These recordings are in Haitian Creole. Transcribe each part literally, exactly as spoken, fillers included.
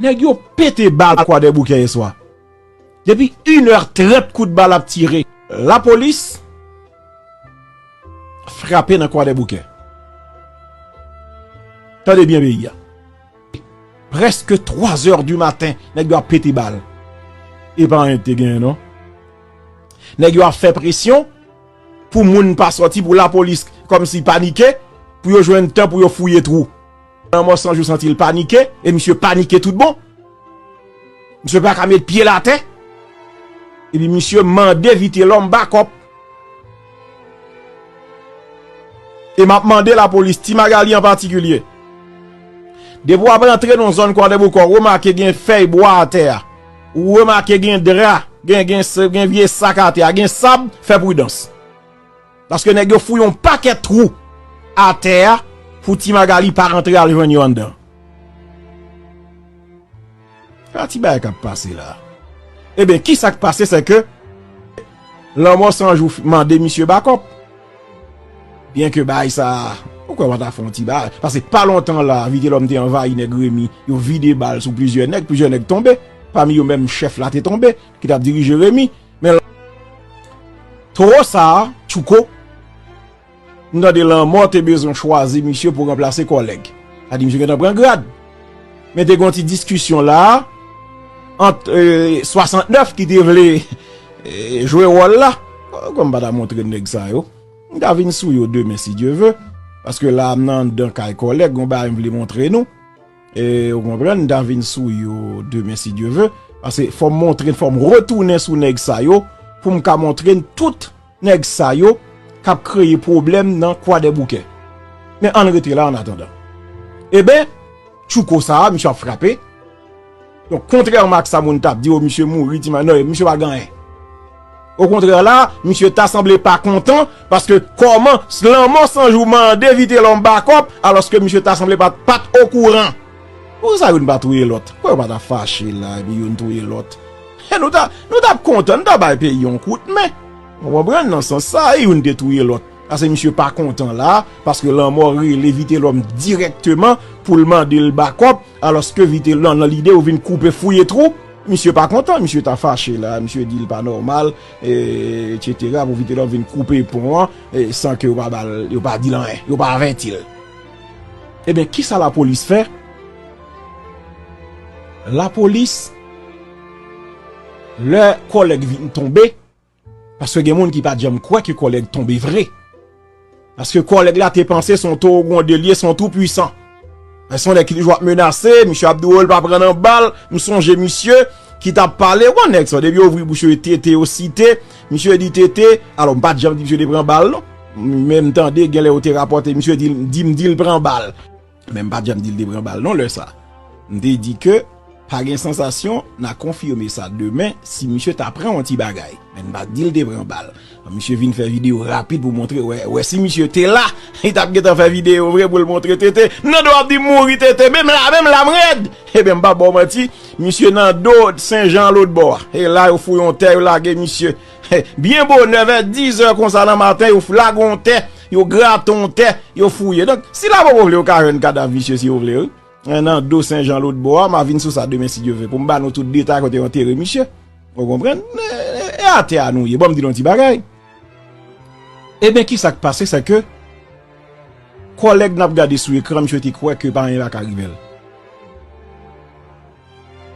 Nèg yo pete bal Kwadèboukè yè swa. Depi inè trant kout bal ap tire. Lapolis frape nan Kwadèboukè. Tande byen peyi a. Prèske twa zè di maten, nèg yo ap pete bal. E pa anyen ki te genyen non. Nèg yo ap fè presyon pou moun pa sòti, pou lapolis kòmsi panike, pou yo jwenn tan pou yo fouye twou. Lanmò San Jou santi l panike, e misye panike tout bon. Misye pa ka met pye l atè. Epi misye mande Vitelòm bakòp. E m ap mande lapolis, Ti Magali an patikilye, depi w ap rantre nan zòn Kwadèboukè, w remake gen fèy bwa atè a, ou remake gen dra, gen, gen, gen vye sak atè a, gen sab, fè pridans. Paske nèg yo fouye yon pakèt twou atè a pou Ti Magali pa rantre al jwenn yo anndan. Pa ti bagay k ap pase la. Ebyen, kisa k pase, se ke Lanmò San Jou mande misye bakòp. Byen ke bagay sa, ou kwè pa ta fè yon ti bagay. Paske pa lontan la, Vitelòm te anvayi nèg Remi, yo vide bal sou plizyè nèg, plizyè nèg tonbe. Pami yo menm chèf la te tonbe, ki t ap dirije Remi. Men towo sa a, Tchouko, m tande Lanmò te bezwen chwazi misye pou ranplase Kòlèg. Sa di misye gentan pran grad. Men te gen yon ti diskisyon la ant, e, swasantnèf ki te vle, e, jwe wòl la. Kòm m pa ta montre nèg sa yo, m ka vin sou yo demen si Dye ve. Paske la m nan anndan kay Kòlèg, gon bagay m vle montre nou. E, ou konprann, m ta vin sou yo demen si Dye ve. Paske fò m montre, fò m retounen sou nèg sa yo pou m ka montre n tout nèg sa yo k ap kreye pwoblèm nan Kwadèboukè. Men ann rete la annatandan. Eben, Tchouko sa a, misye ap frape. Donk, kontrèman ak sa moun t ap di, o, misye mouri, ti ma-, non, misye pa gen anyen. Okontrè la, misye ta sanble pa kontan, paske kòman Lanmò San Jou mande Vitelòm bakòp, alòske misye ta sanble pa, pa t okouran. Poukisa youn pa touye lòt? Poukisa yo pa ta fache la, epi youn touye lòt? E nou ta, nou t ap kontan, nou ta bay peyi yon kout men. Ou konprann? Nan sans sa, e youn te touye lòt. Paske misye pa kontan la, paske Lanmò rele Vitelòm dirèkteman pou l mande l bakòp, alòske Vitelòm, nan lide ou vin koupe fouye twou, misye pa kontan, misye ta fache la, misye di l pa nòmal, e, etsetera, pou Vitelòm vin koupe pon an, e, san ke yo pa ba l, yo pa di l anyen, yo pa avèti l. Ebyen, kisa lapolis fè? Lapolis, lè Kòlèg vin tonbe, paske gen moun ki pa t janm kwè ke Kòlèg tonbe vre. Paske Kòlèg la te panse se yon towo gwonde l ye, se yon tou pwisan. Men se yon nèg ki toujou ap menase, misye ap di w li pa pran nan bal, m sonje misye ki t ap pale, w konn nèg sa, depi yo ouvri bouch yo, tete yo site, misye di tete, alò m pa t janm di misye te pran bal non. Men m tande, genlè yo te rapòte, misye di, di m di l pran bal. Men m pa t janm di l te pran bal non lè sa. M te di ke pa gen sansasyon, n a konfime sa demen si misye ta pran yon ti bagay. Men n pa t di l te pran bal. Misye vin fè videyo rapid pou montre, wè, wè si misye te la, li t ap gentan fè videyo vre pou l montre tete. Nan do ap di mouri tete, menm la, menm la m rèd. Ebyen, m p ap ba w manti, misye nan do Sen Jan lòt bò a. E la, yo fouye yon tè, yo lage misye. Byen bonè, vè diz è konsa nan maten, yo f-, lage yon tè, yo grate yon tè, yo fouye. Donk, si Lapopo vle, yo ka jwenn kadav misye si yo vle, wi. Nan do Sen Jan lòt bò a, m a vin sou sa demen si Dye vle, pou m ba nou tout detay kote yo antere misye. Ou konprann? E, e, e atè a nou ye. Ban m di nou yon ti bagay. Ebyen, kisa k pase, se ke Kòlèg n ap gade sou ekran, misye te kwè ke pa anyen pa ka rive l.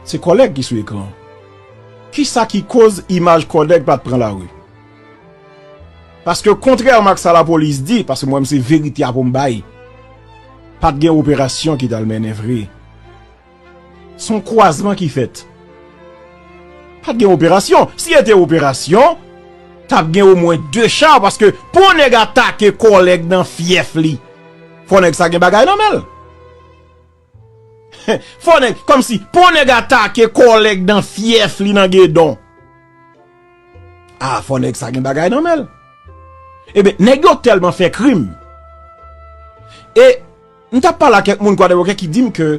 Se Kòlèg ki sou ekran an. Kisa ki koz imaj Kòlèg pa t pran lari? Paske kontrèman ak sa lapolis di, paske mwen menm se verite a pou m bay, pa t gen operasyon ki t al mennen vre. Se yon kwazman ki fèt. Pa t gen operasyon. Si se te operasyon, t ap gen omwen de cha, paske pou yon nèg atake Kòlèg nan fyèf li, fò nèg sa gen bagay nan men l. Fò nèg, kòmsi, pou yon nèg atake Kòlèg nan fyèf li nan Gedon. A, fò nèg sa gen bagay nan men l. Ebyen, nèg yo tèlman fè krim. E m t ap pale ak kèk moun Kwadèboukè ki di m ke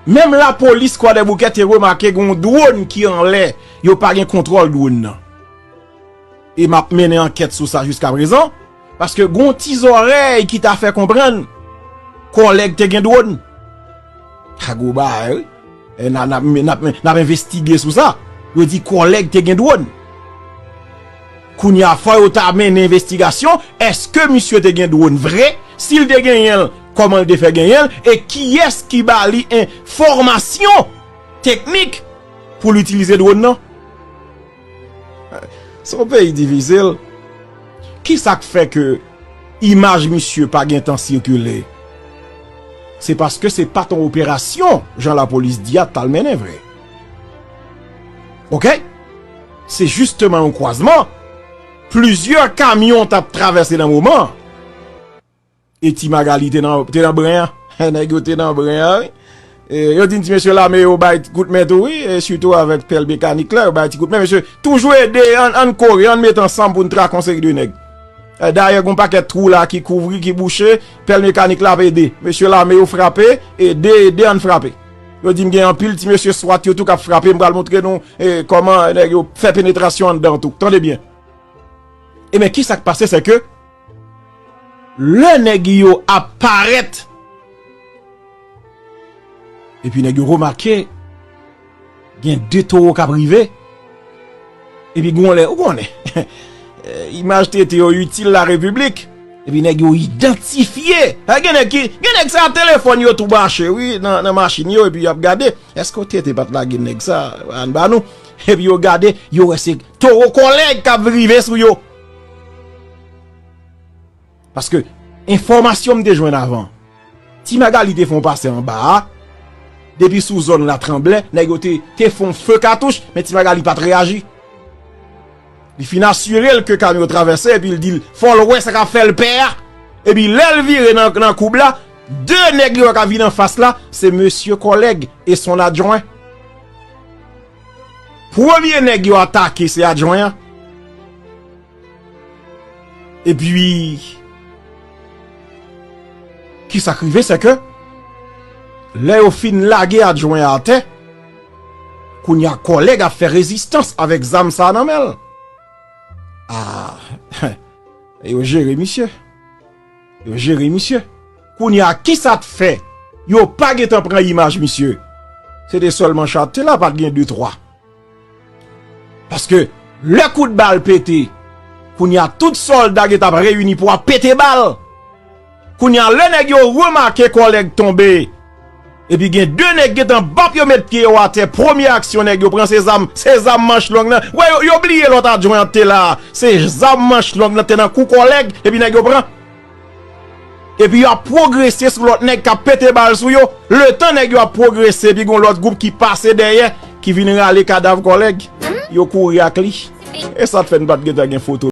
menm lapolis Kwadèboukè te remake gen yon dwòn ki anlè, yo pa gen kontwòl dwòn nan. E m ap mennen ankèt sou sa jiskaprezan, paske gen yon ti zòrèy ki ta fè konprann Kòlèg te gen dwòn. A gwo bagay, wi. E n a, n ap, n ap, n ap envestige sou sa. Yo di kòlèg te gen dwòn. Kounye a, fò yo ta mennen envestigasyon. Èske misye te gen dwòn vre? Si l te genyen l, kòman l te fè genyen l? E kiyès ki ba li enfòmasyon teknik pou l itilize dwòn nan? Se yon peyi difisil. Ki sa k fè ke imaj misye pa gentan sikile? Se paske se pa t yon operasyon, jan lapolis di a, t al mennen vre. Oke? Se jisteman yon kwazman. Plizyè kamyon t ap travèse nan moman an. E Ti Magali te nan, te nan bren an. Nèg yo te nan bren an, wi. E, yo di n ti mesye lame yo bay ti kout men tou, wi. E sitou avèk pèl mekanik la, yo bay ti kout men. Mesye, toujou ede, ann, ann kore, ann met ansanm pou n trake yon seri de nèg. E, dayè, gen yon pakèt twou la ki kouvri, ki bouche, pèl mekanik la ap ede. Mesye lame yo frape, ede, ede, ann frape. Yo di m gen anpil ti mesye swat yo tou k ap frape, m pral montre nou, e, kòman nèg yo fè penetrasyon anndan tou. Tande byen. Ebyen, ki sa k pase, se ke lè nèg yo ap parèt, epi nèg yo remake gen de towo k ap rive, epi gon lè, ou konnen, imaj tete yo itil la repiblik, epi nèg yo idantifye. Ha, gen nèg ki, gen nèg sa telefòn yo tou mache, wi, nan, nan machin yo, epi y ap gade, èske tete pa t lage nèg sa, ann ba nou? Epi yo gade, yo wè se towo kòlèg k ap rive sou yo. Paske enfòmasyon m te jwenn avan, Ti Magali te fè yon pase anba a, depi sou zòn la tranble, nèg yo te, te fè yon fe katouch, men Ti Magali pa t reyaji. Li fin asire l ke kamyon yo travèse, epi l di l, fò l wè sa k ap fè l pè a. Epi lè l vire nan, nan koub la, de nèg yo k ap vin anfas la, se mesye kòlèg e son adjwen. Premye nèg yo atake, se adjwen an. Epi, ki sa k rive, se ke lè yo fin lage adjwen an atè, kounye a kòlèg ap fè rezistans avèk zam sa a nan men l. Ah, yo jere misye. Yo jere misye. Kounye a, ki sa t fè yo pa gentan pran imaj misye? Se te sèlman chat te la, pa t gen de twa. Paske lè kout bal pete, kounye a tout sòlda gentan ap reyini pou ap pete bal. Kounye a lè nèg yo remake kòlèg tonbe, epi gen de nèg gentan bap yo met pye yo atè, premye aksyon nèg yo pran se zam, se zam manch long nan. Wè yo, yo bliye lòt adjwen an te la. Se zam manch long nan te nan kou kòlèg, epi nèg yo pran. Epi y ap pwogrese sou lòt nèg k ap pete bal sou yo. Letan nèg yo ap pwogrese, epi gon lòt gwoup ki pase dèyè, ki vin rale kadav kòlèg. Yo kouri ak li. E sa t fè n pa t gentan gen foto.